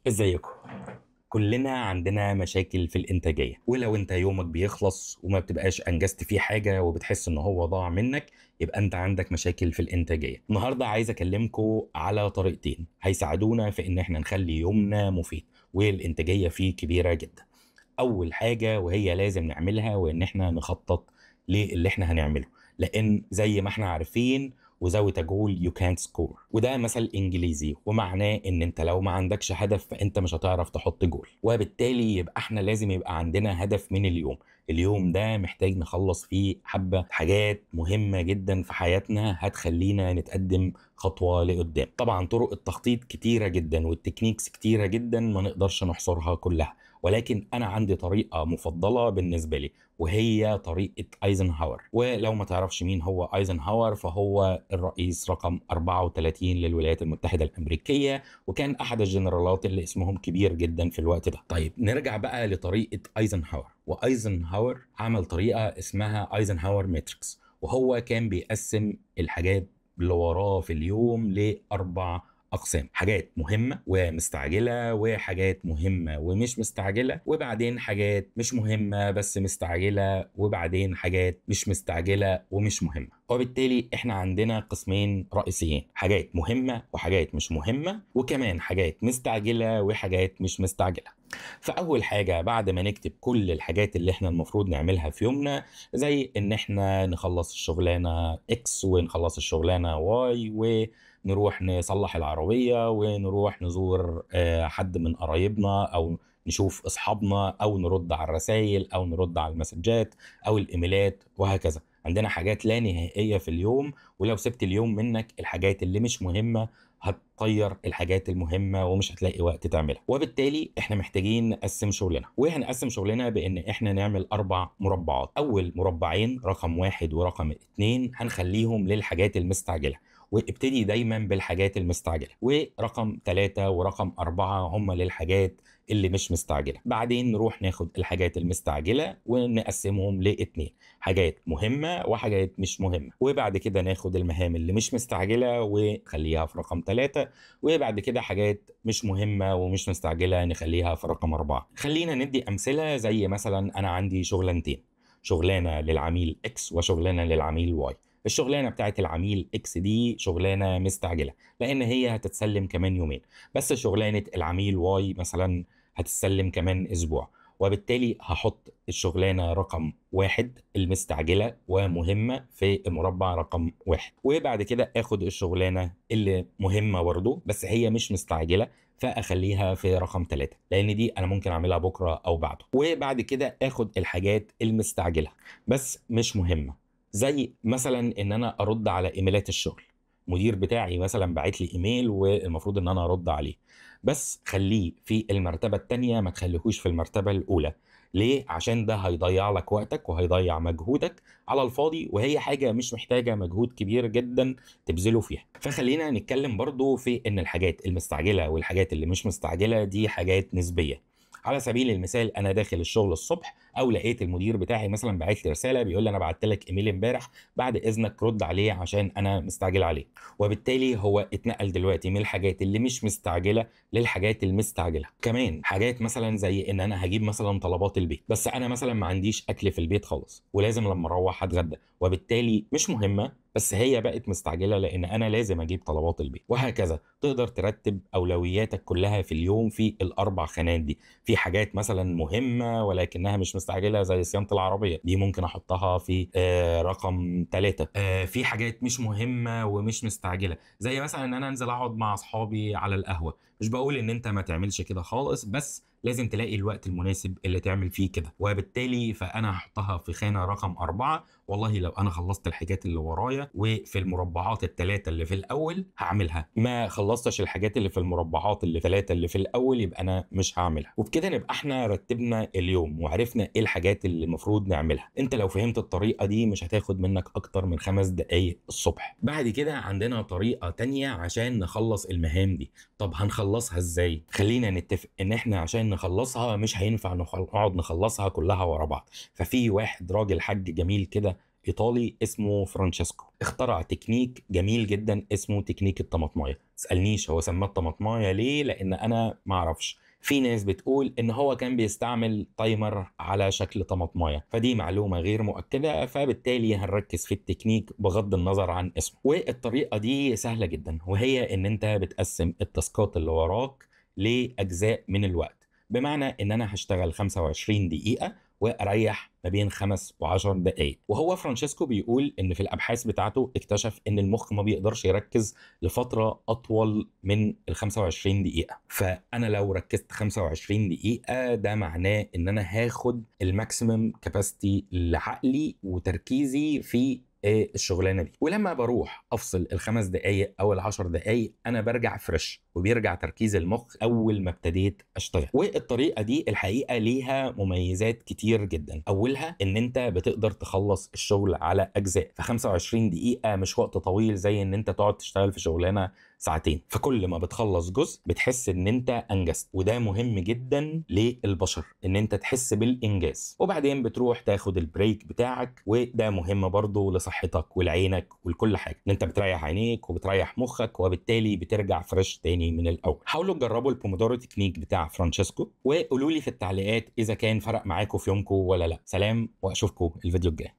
ازيكم؟ كلنا عندنا مشاكل في الانتاجية، ولو انت يومك بيخلص وما بتبقاش انجزت فيه حاجة وبتحس ان هو ضاع منك، يبقى انت عندك مشاكل في الانتاجية. النهاردة عايز اكلمكم على طريقتين هيساعدونا في ان احنا نخلي يومنا مفيد والانتاجية فيه كبيرة جدا. اول حاجة وهي لازم نعملها، وان احنا نخطط للي احنا هنعمله، لان زي ما احنا عارفين without a goal you can't score، وده مثل انجليزي ومعناه ان انت لو ما عندكش هدف فانت مش هتعرف تحط جول، وبالتالي يبقى احنا لازم يبقى عندنا هدف من اليوم. اليوم ده محتاج نخلص فيه حبة حاجات مهمة جدا في حياتنا هتخلينا نتقدم خطوة لقدام. طبعا طرق التخطيط كتيرة جدا وال techniques كتيرة جدا، ما نقدرش نحصرها كلها، ولكن أنا عندي طريقة مفضلة بالنسبة لي وهي طريقة ايزنهاور. ولو ما تعرفش مين هو ايزنهاور فهو الرئيس رقم 34 للولايات المتحدة الأمريكية، وكان أحد الجنرالات اللي اسمهم كبير جدا في الوقت ده. طيب نرجع بقى لطريقة ايزنهاور. وايزنهاور عمل طريقة اسمها ايزنهاور matrix، وهو كان بيقسم الحاجات اللي وراه في اليوم لأربع أقسام: حاجات مهمة ومستعجلة، وحاجات مهمة ومش مستعجلة، وبعدين حاجات مش مهمة بس مستعجلة، وبعدين حاجات مش مستعجلة ومش مهمة. وبالتالي احنا عندنا قسمين رئيسيين: حاجات مهمة وحاجات مش مهمة، وكمان حاجات مستعجلة وحاجات مش مستعجلة. فأول حاجة بعد ما نكتب كل الحاجات اللي احنا المفروض نعملها في يومنا، زي ان احنا نخلص الشغلانة X ونخلص الشغلانة Y، ونروح نصلح العربية، ونروح نزور حد من قرايبنا، أو نشوف أصحابنا، أو نرد على الرسائل، أو نرد على المسجات أو الإيميلات، وهكذا. عندنا حاجات لا نهائية في اليوم، ولو سبت اليوم منك الحاجات اللي مش مهمة هتطير الحاجات المهمة ومش هتلاقي وقت تعملها. وبالتالي احنا محتاجين نقسم شغلنا، وهنقسم شغلنا بان احنا نعمل 4 مربعات. اول مربعين رقم 1 ورقم 2 هنخليهم للحاجات المستعجلة، وابتدي دايما بالحاجات المستعجلة، ورقم 3 ورقم 4 هم للحاجات اللي مش مستعجلة. بعدين نروح ناخد الحاجات المستعجلة ونقسمهم لاتنين، حاجات مهمة وحاجات مش مهمة، وبعد كده ناخد المهام اللي مش مستعجلة ونخليها في رقم 3، وبعد كده حاجات مش مهمة ومش مستعجلة نخليها في رقم 4. خلينا ندي أمثلة، زي مثلا أنا عندي شغلانتين، شغلانة للعميل X وشغلانة للعميل Y. الشغلانة بتاعت العميل X دي شغلانة مستعجلة لأن هي هتتسلم كمان يومين، بس شغلانة العميل Y مثلا هتتسلم كمان أسبوع، وبالتالي هحط الشغلانة رقم 1 المستعجلة ومهمة في المربع رقم 1، وبعد كده اخد الشغلانة اللي مهمة برضه بس هي مش مستعجلة فأخليها في رقم 3 لأن دي أنا ممكن أعملها بكرة أو بعده، وبعد كده اخد الحاجات المستعجلة بس مش مهمة، زي مثلا إن أنا أرد على إيميلات الشغل. المدير بتاعي مثلا باعت لي ايميل والمفروض ان انا ارد عليه، بس خليه في المرتبة الثانية، ما تخليهوش في المرتبة الاولى. ليه؟ عشان ده هيضيع لك وقتك وهيضيع مجهودك على الفاضي، وهي حاجة مش محتاجه مجهود كبير جدا تبذله فيها. فخلينا نتكلم برضو في ان الحاجات المستعجله والحاجات اللي مش مستعجلة دي حاجات نسبيه. على سبيل المثال انا داخل الشغل الصبح، او لقيت المدير بتاعي مثلا باعت لي رسالة بيقول لي انا بعت لك ايميل امبارح، بعد اذنك رد عليه عشان انا مستعجل عليه. وبالتالي هو اتنقل دلوقتي من الحاجات اللي مش مستعجلة للحاجات المستعجله. كمان حاجات مثلا زي ان انا هجيب مثلا طلبات البيت، بس انا مثلا ما عنديش اكل في البيت خالص ولازم لما اروح اتغدى، وبالتالي مش مهمة بس هي بقت مستعجلة لان انا لازم اجيب طلبات البيت، وهكذا. تقدر ترتب اولوياتك كلها في اليوم في ال4 خانات دي. في حاجات مثلا مهمة ولكنها مش مستعجلة زي صيانة العربية، دي ممكن احطها في رقم 3. في حاجات مش مهمة ومش مستعجلة زي مثلا ان انا انزل اقعد مع اصحابي على القهوة. مش بقول ان انت ما تعملش كده خالص، بس لازم تلاقي الوقت المناسب اللي تعمل فيه كده، وبالتالي فانا هحطها في خانه رقم 4. والله لو انا خلصت الحاجات اللي ورايا وفي المربعات ال3 اللي في الاول هعملها، ما خلصتش الحاجات اللي في المربعات اللي 3 اللي في الاول يبقى انا مش هعملها. وبكده نبقى احنا رتبنا اليوم وعرفنا ايه الحاجات اللي المفروض نعملها. انت لو فهمت الطريقة دي مش هتاخد منك اكتر من 5 دقايق الصبح. بعد كده عندنا طريقه تانية عشان نخلص المهام دي. طب هنخلصها ازاي؟ خلينا نتفق ان احنا عشان نخلصها مش هينفع نقعد نخلصها كلها ورا بعض. ففي واحد راجل حاج جميل كده ايطالي اسمه فرانشيسكو. اخترع تكنيك جميل جدا اسمه تكنيك الطماطمايه. تسالنيش هو سماه الطماطمايه ليه، لان انا معرفش. في ناس بتقول ان هو كان بيستعمل timer على شكل طماطمايه، فدي معلومة غير مؤكدة، فبالتالي هنركز في التكنيك بغض النظر عن اسمه. والطريقة دي سهلة جدا، وهي ان انت بتقسم ال task ات اللي وراك لاجزاء من الوقت، بمعنى ان انا هشتغل 25 دقيقة واريح ما بين 5 و10 دقائق. وهو فرانشيسكو بيقول ان في الابحاث بتاعته اكتشف ان المخ ما بيقدرش يركز لفترة اطول من ال 25 دقيقة، فانا لو ركزت 25 دقيقة ده معناه ان انا هاخد ال maximum capacity لعقلي وتركيزي في الشغلانة دي. ولما بروح افصل ال5 دقائق او ال10 دقائق انا برجع fresh، وبيرجع تركيز المخ اول ما ابتديت اشتغل. والطريقة دي الحقيقة ليها مميزات كتير جدا. اولها ان انت بتقدر تخلص الشغل على اجزاء، ف 25 دقيقة مش وقت طويل زي ان انت تقعد تشتغل في شغلانة ساعتين، فكل ما بتخلص جزء بتحس ان انت انجزت، وده مهم جدا للبشر ان انت تحس بالانجاز. وبعدين بتروح تاخد ال break بتاعك، وده مهم برضو لصحتك ولعينك ولكل حاجة، ان انت بتريح عينيك وبتريح مخك، وبالتالي بترجع fresh تاني من الاول. حاولوا تجربوا ال Pomodoro technique بتاع فرانشيسكو، وقولوا لي في التعليقات اذا كان فرق معاكم في يومكم ولا لا. سلام، واشوفكم الفيديو الجاي.